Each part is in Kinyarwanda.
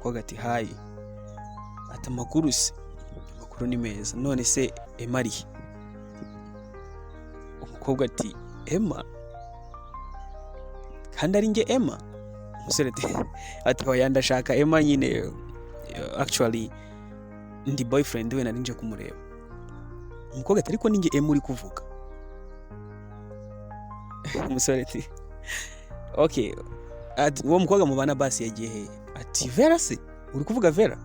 Umukobwa ati: "Hi." Ati: "Amakuru se?" "Amakuru ni meza. None se Emma ari he?" Umukobwa ati: "Emma? Kandi ari njye Emma?" Umusore ati: "Oya, ndashaka Emma nyine. Actually ndi boyfriend we, nari nje kumureba." Umukobwa ati: "Ariko ninjye Emma uri kuvuga." Umusore ati: "Okay." Ati: "Uwo mukobwa mubana basi yagiye he?" Ati: "Vera se? Uri kuvuga Vera?"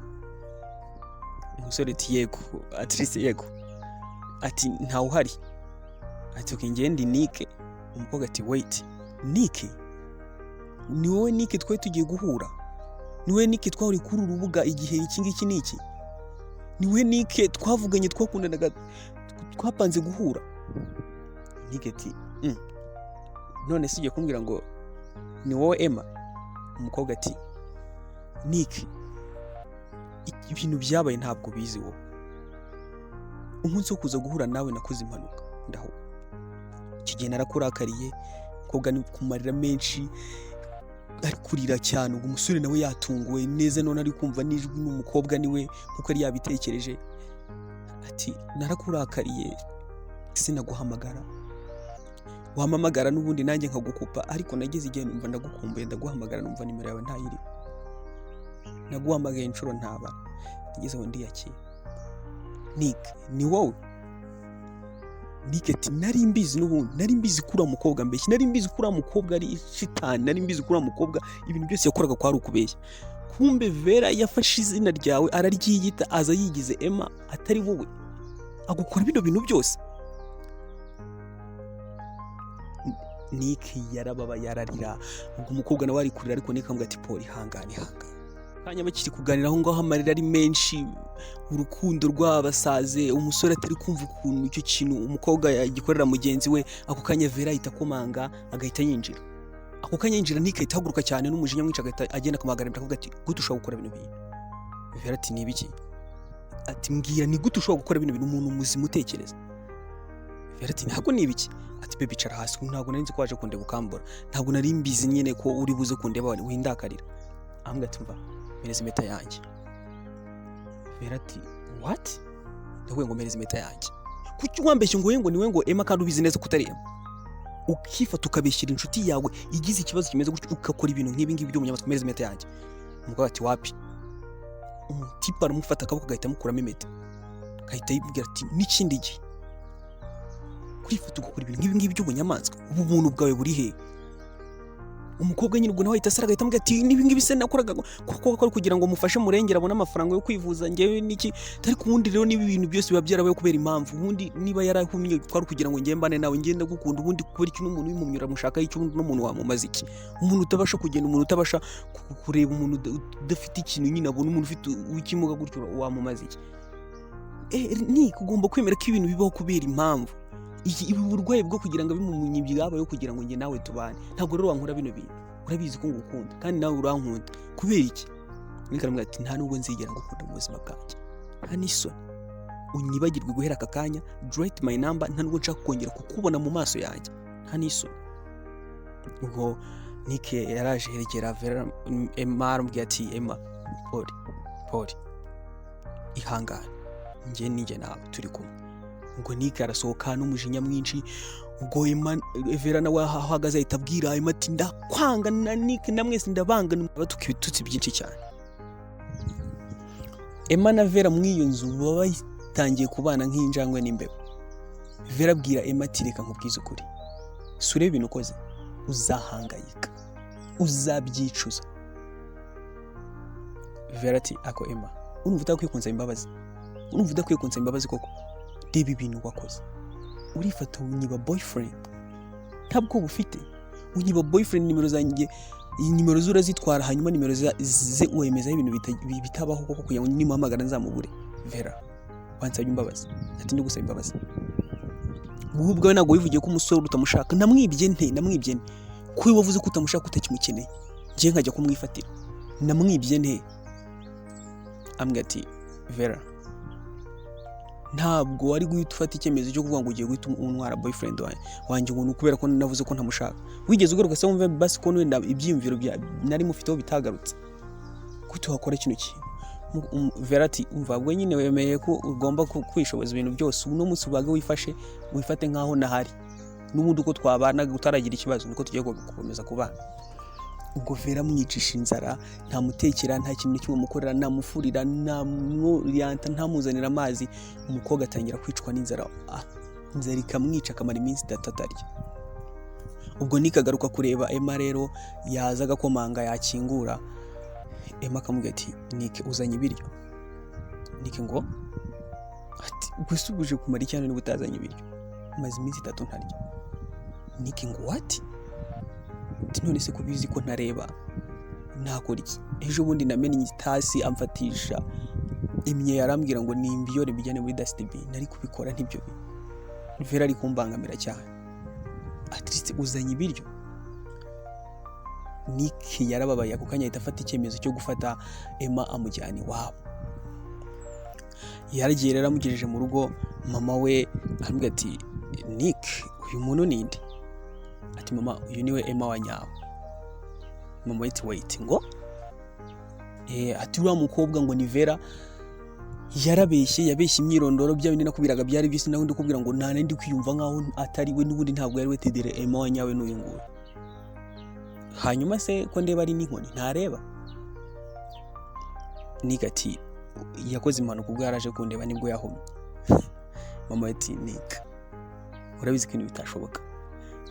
Umusore ati: "Yego, at least yego." Ati: "Ntawe uhari." Ati: "Okay, njye ndi Nick." Umukobwa ati: "Wait, Nick? Ni wowe Nick twari tugiye guhura? Ni wowe Nick twahuriye kuri uru rubuga igihe iki ngiki n'iki? Ni wowe Nick twavuganye, twakundanaga, twapanze guhura?" Nick ati: None se ugiye kumbwira ngo ni wowe Emma?" Umukobwa ati: "Nick, ibintu byabaye ntabwo bizi wowe. Umunsi wo kuza guhura nawe nakoze impanuka, ndaho icyo gihe narakurakariye." Umukobwa ni ku marira menshi, ari kurira cyane. Ubwo umusore nawe yatunguwe neza, none ari kumva n'ijwi n'umukobwa niwe nkuko yari yabitekereje. Ati: "Narakurakariye, sinaguhamagara, wampamagara n'ubundi nanjye nkagukupa, ariko nageze igihe numva ndagukumbuye, ndaguhamagara, numva nimero yawe ntayiriho. Naguhamagaye inshuro ntabara, ngeze aho ndiyakira. Nick, ni wowe?" Nick ati: "Nari mbizi n'ubundi, nari mbizi ko uriya mukobwa mbeshya, nari mbizi ko uriya mukobwa ari shitani, nari mbizi ko uriya mukobwa ibintu byose yakoraga ko ari ukubeshya. Kumbe Vera yafashe izina ryawe araryiyita, aza yigize Emma atari wowe, agukora bino bintu byose." Nick yarababaye, yararira. Ubwo umukobwa nawe ari kurira, ariko Nick amubwira ati: "Paul, ihangane, ihangane." Kanya bakiri kuganira aho ngaho, amarira ari menshi, urukundo rwabasaze, umusore atari kumva ukuntu icyo kintu umukobwa yagikorera mugenzi we. Ako kanya Vera ahita akomanga, agahita yinjira. Ako kanya yinjira, Nick ahita ahaguruka cyane n'umujinya mwinshi, agahita agenda akamuhagarara imbere, akavuga ati: "Gute ushobora gukora bino bintu?" Vera ati: "Ni ibiki?" Ati: "Mbwira, ni gute ushobora gukora bino bintu, umuntu muzima utekereza?" Vera ati: "Ntabwo, ni ibiki?" Ati: "Baby, icara hasi. Ntabwo nari nzi ko waje kundeba ukambura, ntabwo nari mbizi nyine ko uri buze kundeba windakarira." Ambwira ati: "Mva, mpereza impeta yanjye." Vera ati: "What? Ndavuga ngo mpereza impeta yanjye. Kuki wambeshye ngo ngo niwe ngo Emma, kandi ubizi neza ko utari Emma? Ukifata ukabeshyira inshuti yawe igize ikibazo kimeze gutyo, ugakora ibintu nk'ibi ngibi by'umunyamaswa? Mpereza impeta yanjye." Umugabo ati: "Wapi." Umutipe aramufata akaboko, agahita amukuramo impeta, agahita yibwira ati: "N'ikindi gihe kurifata ugakora ibintu nk'ibi ngibi by'ubunyamaswa, ubu buntu bwawe buri he?" Umukobwa nyine ubwo nawe ahita asara, agahita amubwira ati: "N'ibi ngibi se nakoraga kuko ko ari kugira ngo mufashe murengere, abone amafaranga yo kwivuza, njyewe niki? Ariko ubundi rero niba ibintu byose biba byarabaye kubera impamvu, ubundi niba yarahumye kwari kugira ngo njye mbane nawe, ngende gukunda. Ubundi kubera iki n'umuntu w'impumyi uramushakaho iki? Ubundi n'umuntu wamumaze iki? Umuntu utabasha kugenda, umuntu utabasha kureba, umuntu udafite ikintu nyine abona, umuntu ufite ikimuga gutyo wamumaze iki? Ni ugomba kwemera ko ibintu bibaho kubera impamvu. Ibi burwayi bwo kugira ngo abe impumyi bwabayeho kugira ngo njye nawe tubane. Ntabwo rero wankora bino bintu. Urabizi ko ngukunda kandi nawe urankunda. Kubera iki?" Nick aramubwira ati: "Nta nubwo nzigera ngukunda mu buzima bwanjye. Nta n'isoni? Unyibagirwe guhera aka kanya. Delete my number. Nta nubwo nshaka kongera kukubona mu maso yanjye. Nta n'isoni?" Ubwo Nick yaraje yerekera Vera, Emma, aramubwira ati: "Emma, pole pole, ihangane, njye ninjye nawe turi kumwe." Ubwo Nick arasohoka n'umujinya mwinshi. Ubwo Emma, Vera nawe aho ahagaze ahita abwira Emma ati: "Ndakwanga na Nick na mwese ndabanga." Batuka ibitutsi byinshi cyane. Emma na Vera muri iyo nzu baba batangiye kubana nk'injangwe n'imbeba. Vera abwira Emma ati: "Reka nkubwize ukuri, si urebe ibintu ukoze, uzahangayika, uzabyicuza." Vera ati: "Ako Emma, urumva udakwiye kunsaba imbabazi? Urumva udakwiye kunsaba imbabazi koko? Reba ibintu wakoze. Urifata unyiba boyfriend, nta bwoba ufite. Unyiba boyfriend, nimero zanjye, iyi nimero ze urazitwara, hanyuma nimero ze wemezaho ibintu bitabaho koko, kugira ngo nimuhamagara nzamubure. Vera, wansabye imbabazi?" Ati: "Ndagusaba imbabazi? Wowe ubwawe ntabwo wivugiye ko umusore utamushaka? Namwibye nte? Namwibye nte? Ko wowe wavuze ko utamushaka, utakimukeneye, njye nkajya kumwifatira, namwibye nte?" Ambwira ati: "Vera, ntabwo wari guhita ufata icyemezo cyo kuvuga ngo ugiye guhita untwara boyfriend wanjye ngo ni ukubera ko navuze ko ntamushaka. Wigeze ugaruka se wumve basi ko wenda ibyiyumviro bya nari mufiteho bitagarutse? Kuki wafashe icyemezo cyo guhita untwara boyfriend wanjye?" Gute wakora kino kintu?" Vera ati: "Umva, ubwo nyine wemeye ko ugomba kwishoboza ibintu byose. Uno munsi ubaga wifashe, wifate nkaho nahari n'ubundi uko twabanaga utaragira ikibazo, niko tugiye gukomeza kubana." Ubwo Vera amwicisha inzara, ntamutekera, nta kintu na kimwe amukorera, ntamufurira, ntamwuriyanta, ntamuzanira amazi. Umukobwa atangira kwicwa n'inzara, inzara ikamwica, akamara iminsi 3 atarya. Ubwo Nick agaruka kureba Emma rero, yaza agakomanga, yakingura, Emma akamubwira ati: "Nick, uzanye ibiryo?" Nick ngo ati: "Gusa ubuje kumara icyana niba utazanye ibiryo? Maze iminsi 3 ntarya." Nick ngo: "What?" Ati: "None se kubizi ko ntareba, nakora iki? Ejo bundi namennye itasi, amfatisha imyeyo, arambwira ngo nimbiyore mbijyane muri dustbin. Nari kubikora ntibyo bintu. Vera ari kumbangamira cyane. At least uzanye ibiryo?" Nick yarababaye ako kanya, ahita afata icyemezo cyo gufata Emma amujyana iwabo. Yaragiye rero, amugejeje mu rugo, mama we aramubwira ati: "Nick, uyu muntu ni nde?" Ati: "Mama, uyu niwe Emma wa nyawe." Mama we ati: "Wait, ngo?" Ati: "Uriya mukobwa ngo ni Vera yarabeshye, yabeshye imyirondoro. Bya bindi nakubwiraga byari byose, nawe ndikubwira ngo nta nandi kwiyumva nkaho atari we, n'ubundi ntabwo yari we. Tedere, Emma wa nyawe n'uyu nguyu. Hanyuma se ko ndeba ari n'inkoni, ntareba?" Nick ati: "Yakoze impanuka ubwo yaraje kundeba, nibwo yahumye." Mama ati: "Nick, urabizi ko ibintu bitashoboka.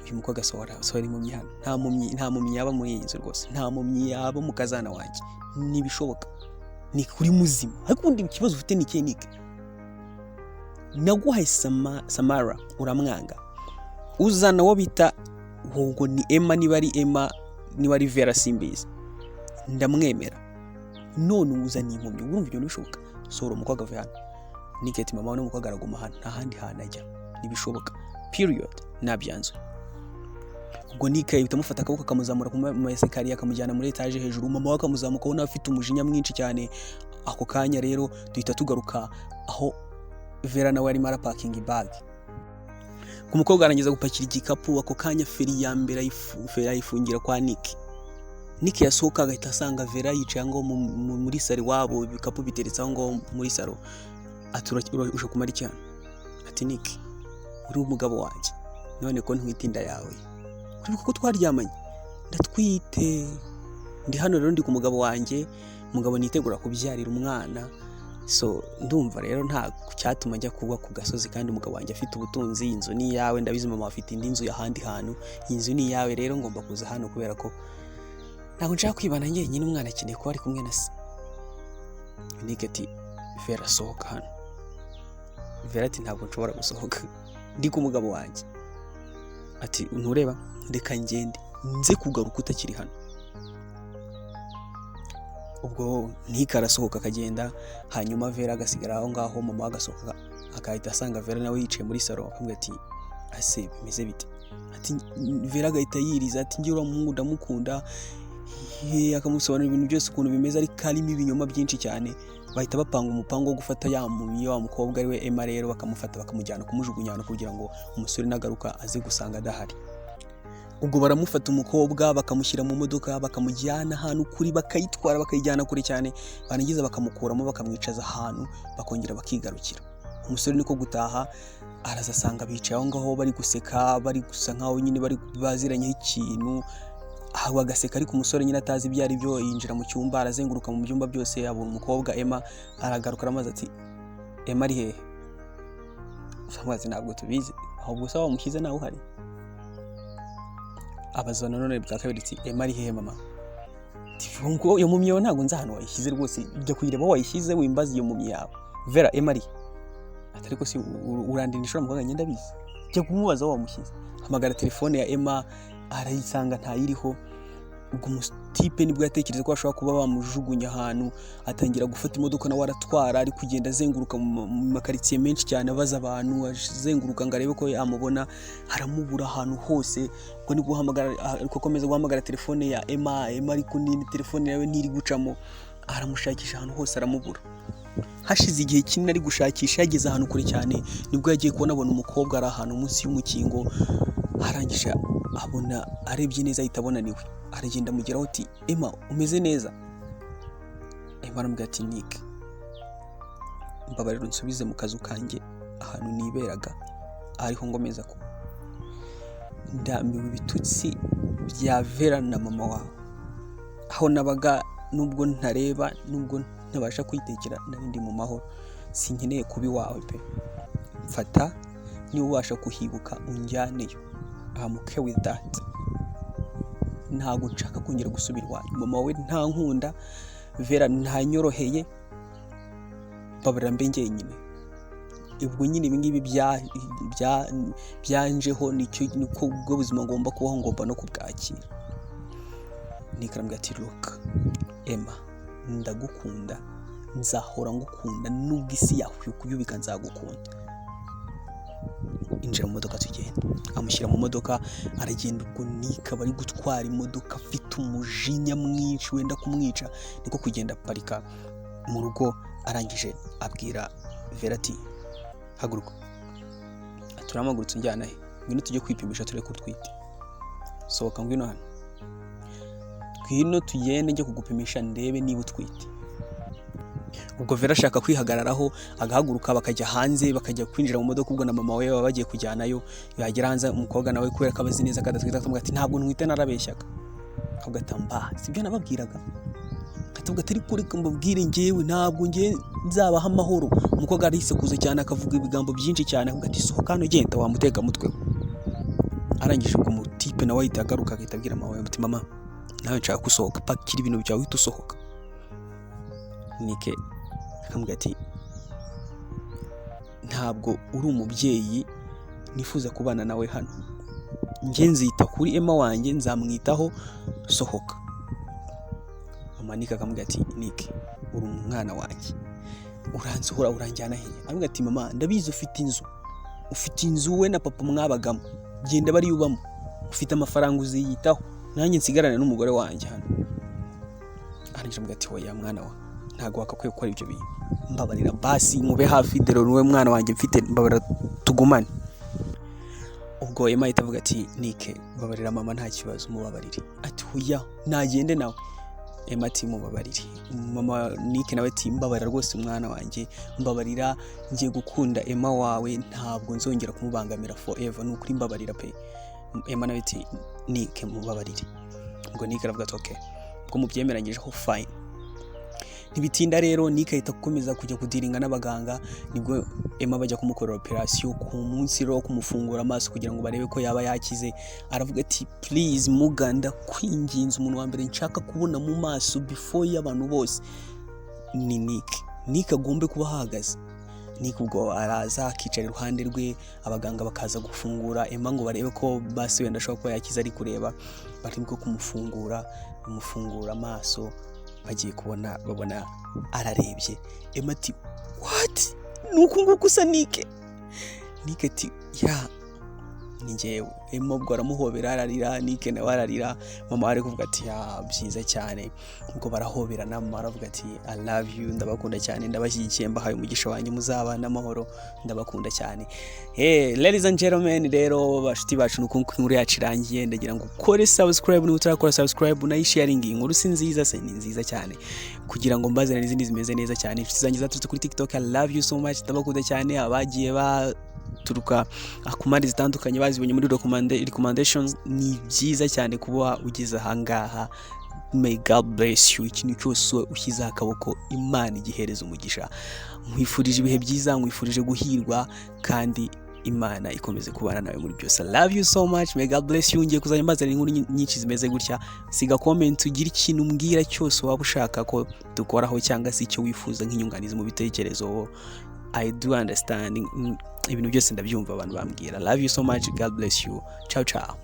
Uyu mukobwa asohora, asohora impumyi hano. Nta mpumyi, nta mpumyi yaba muri iyi nzu rwose, nta mpumyi yaba mu kazana wanjye, ntibishoboka. Nick, uri muzima? Ariko ubundi ikibazo ufite ni ikihe? Nick, naguhaye Samara uramwanga, uzana uwo bita ngo ni Emma, niba ari Emma, niba ari Vera, simbizi, ndamwemera. None uzaniye impumyi, urumva ibyo ntibishoboka. Sohora umukobwa ave hano." Nick ati: "Mama, n'umukobwa araguma hano, nta handi hantu ajya, ntibishoboka, period, nabyanzwe." Ubwo Nick ahita amufata akaboko, akamuzamura ku ma escalier, akamujyana muri etaje hejuru. Mama we akamuzamuka, ubona afite umujinya mwinshi cyane. Ako kanya rero duhita tugaruka aho Vera nawe arimo arapakinga ibag. Ku mukobwa arangiza gupakira igikapu, ako kanya feri ya mbere feri ayifungira kwa Nick. Nick yasohoka agahita asanga Vera yicaye aho ngaho muri salo iwabo, ibikapu biteretse aho ngaho muri salo. Ati: "Uje kumara iki hano?" Ati: "Nick, uri umugabo wanjye, none ko ntwite inda yawe, uribuka ko twaryamanye? Ndatwite, ndi hano rero, ndi ku mugabo wanjye, umugabo nitegura kubyarira umwana. So ndumva rero nta cyatuma njya kuba ku gasozi kandi umugabo wanjye afite ubutunzi. Inzu ni iyawe, ndabizi mama afite indi nzu y'ahandi hantu, iyi nzu ni iyawe. Rero ngomba kuza hano kubera ko ntabwo nshaka kwibana njyenyine, umwana akeneye kuba ari kumwe na se." Nick ati: "Vera, sohoka hano." Vera ati: "Ntabwo nshobora gusohoka, ndi ku mugabo wanjye." Ati: "Ntureba, reka ngende, nze kugaruka utakiri hano." Ubwo Nick arasohoka akagenda, hanyuma Vera agasigara aho ngaho. Mama we agasohoka, agahita asanga Vera nawe yicaye muri salo, akamubwira ati: "Ase bimeze bite?" Ati Vera agahita yiriza ati: "Njye uriya muhungu ndamukunda." Akamusobanurira ibintu byose ukuntu bimeze, ariko harimo ibinyoma byinshi cyane. Bahita bapanga umupango wo gufata ya mpumyi, wa mukobwa ari we Emma rero, bakamufata bakamujyana kumujugunya ahantu kugira ngo umusore nagaruka aze gusanga adahari. Ubwo baramufata umukobwa, bakamushyira mu modoka, bakamujyana ahantu kuri, bakayitwara bakayijyana kure cyane, barangiza bakamukuramo, bakamwicaza ahantu, bakongera bakigarukira. Umusore niko gutaha, araza asanga bicaye aho ngaho bari guseka, bari gusa nkaho nyine bari baziranyeho ikintu, aho bagaseka, ariko umusore nyine atazi ibyo ari byo. Yinjira mu cyumba, arazenguruka mu byumba byose, abura umukobwa Emma. Aragaruka, aramaze ati: "Emma ari hehe?" Ati: "Ntabwo tubizi, ahubwo se wamushyize nawe uhari?" Abaza nanone bwa kabiri ati: "Emma ari hehe, mama?" Ati: "Ngo iyo mpumyi yawe ntabwo nzi ahantu wayishyize rwose, jya kuyireba aho wayishyize, wimbaze iyo mpumyi yawe. Vera, Emma ari he?" Ati: "Ariko si urandindisha uriya mukobwa? Ngenda abizi, jya kumubaza aho wamushyize." Hamagara telefone ya Emma, arayisanga ntayiriho. Ubwo umutipe nibwo yatekereza ko bashobora kuba bamujugunya ahantu, atangira gufata imodoka nawe aratwara, ari kugenda azenguruka mu makaritsiye menshi cyane, abaza abantu, azenguruka ngo arebe ko yamubona, aramubura ahantu hose. Ubwo ni guhamagara, ari gukomeza guhamagara telefone ya Emma, Emma ariko ni telefone yawe ntiri gucamo. Aramushakisha ahantu hose, aramubura. Hashize igihe kinini ari gushakisha, yageze ahantu kure cyane, nibwo yagiye kubona abona umukobwa ari ahantu munsi y'umukingo. Arangije abona, arebye neza ahita abona niwe, aragenda amugeraho ati: "Emma, umeze neza?" Emma aramubwira ati: "Nick, mbabarira unsubize mu kazu kanjye ahantu niberaga, ariho ngomeza kuba. Ndambiwe ibitutsi bya Vera na mama wawe. Aho nabaga, nubwo ntareba, nubwo ntabasha kwitekera, nari ndi mu mahoro. Sinkeneye kuba iwawe pe. Mfata niba ubasha kuhibuka unjyaneyo. I'm okay with that. Ntabwo nshaka kongera gusubira iwanyu. Mama wawe ntankunda, Vera ntanyoroheye. Mbabarira mbe njyenyine." Ubwo nyine ibi ngibi byanjeho, nicyo niko ubwo buzima ngomba kubaho, ngomba no kubwakira. Nick arambwira ati: "Look Emma, ndagukunda, nzahora ngukunda, nubwo isi yakwiyubika nzagukunda. Injira mu modoka tugenda." Amushyira mu modoka, aragenda. Ubwo Nick aba ari gutwara imodoka afite umujinya mwinshi wenda kumwica. Niko kugenda aparika mu rugo, arangije abwira Vera ati: "Haguruka." "Turamagurutse, unjyana he?" "Ngwino tujye kwipimisha turebe ko utwite. Sohoka, ngwino hano, ngwino tugende njye kugupimisha ndebe niba utwite." Ubwo Vera ashaka kwihagararaho, agahaguruka, bakajya hanze, bakajya kwinjira mu modoka. Ubwo na mama we baba bagiye kujyanayo. Yagera hanze, umukobwa nawe, kubera ko abazi neza ko adatwite, akamubwira ati: "Ntabwo ntwite, narabeshyaga." Akavuga ati: "Mba sibyo nababwiraga?" Akavuga ati: "Ariko reka mbabwire, njyewe ntabwo njye nzabaha amahoro." Umukobwa arisakuza cyane, akavuga ibigambo byinshi cyane, akavuga ati: "Sohoka hano, genda wamuteka mutwe we." Arangije ubwo umutipe nawe ahita agaruka, agahita abwira mama we ati: "Mama, nawe nshaka gusohoka, pakira ibintu byawe uhita usohoka." Nick akamubwira ati: "Ntabwo uri umubyeyi nifuza kubana nawe hano. Njye nzita kuri Emma wanjye, nzamwitaho, sohoka." Mama Nick akamubwira ati: "Nick, uri umwana wanjye, uransohora uranjyana he?" Aramubwira ati: "Mama, ndabizi ufite inzu, ufite inzu we na papa mwabagamo, genda bariyo ubamo, ufite amafaranga uziyitaho, nanjye nsigarane n'umugore wanjye hano." Arangije aramubwira ati: "Oya mwana wa, ntabwo wakakwiye gukora ibyo bintu. Mbabarira basi mube hafi, dore niwe mwana wanjye mfite, mbabarira tugumane." Ubwo Emma ahita avuga ati: "Nick, mbabarira mama, nta kibazo, mubabarire." Ati: "Oya, nagende nawe." Emma ati: "Mubabarire." Mama Nick nawe ati: "Mbabarira rwose mwana wanjye, mbabarira, ngiye gukunda Emma wawe, ntabwo nzongera kumubangamira forever, ni ukuri mbabarira pe." Emma nawe ati: "Nick, mubabarire." Ubwo Nick aravuga ati: "Okay, ubwo mubyemeranyijeho, fine." Ntibitinda rero, Nick ahita akomeza kujya kudealinga n'abaganga. Nibwo Emma bajya kumukorera operation. Ku munsi rero wo kumufungura amaso kugira ngo barebe ko yaba yakize, aravuga ati: "Please muganga, kwinginze, umuntu wa mbere nshaka kubona mu maso before y'abantu bose ni Nick. Nick agombe kuba ahagaze." Nick ubwo araza akicara iruhande rwe, abaganga bakaza gufungura Emma ngo barebe ko basi wenda ashobora kuba yakize. Ari kureba, bari bwo kumufungura, bamufungura amaso, bagiye kubona babona ararebye. Emma ati: "What? Ni uku nguku usa, Nick?" Nick ati: "Yeah, ni njyewe." Emma ubwo aramuhobera, ararira, Nick nawe ararira. Mama ari kuvuga ati: "Yeah, byiza cyane." Ubwo barahoberana, mama aravuga ati: "I love you, ndabakunda cyane, ndabashyigikiye, mbahaye umugisha wanjye, muzabana amahoro, ndabakunda cyane." Hey, ladies and gentlemen, rero bashuti bacu, nuko inkuru yacu irangiye. Ndagira ngo ukore subscribe niba utarakora subscribe, unayisharinga. Iyi nkuru si nziza se? Ni nziza cyane, kugira ngo mbazane n'izindi zimeze neza cyane. Inshuti zanjye zaturutse kuri TikTok, I love you so much, ndabakunda cyane. Abagiye baturuka ku mpande zitandukanye bazibonye muri recommendations, ni byiza cyane kuba ugeze ahangaha. May God bless you. Ikintu cyose ushyizeho akaboko, Imana igihereza umugisha. Nkwifurije ibihe byiza, nkwifurije guhirwa, kandi Imana ikomeze kubana nawe muri byose. I love you so much, may God bless you. Ngiye kuzajya mbazanira inkuru nyinshi zimeze gutya. Siga comment, ugire ikintu umbwira cyose waba ushaka ko dukoraho, cyangwa se icyo wifuza nk'inyunganizi mu bitekerezo. I do understand, ibintu byose ndabyumva abantu bambwira. Love you so much, God bless you, ciao ciao.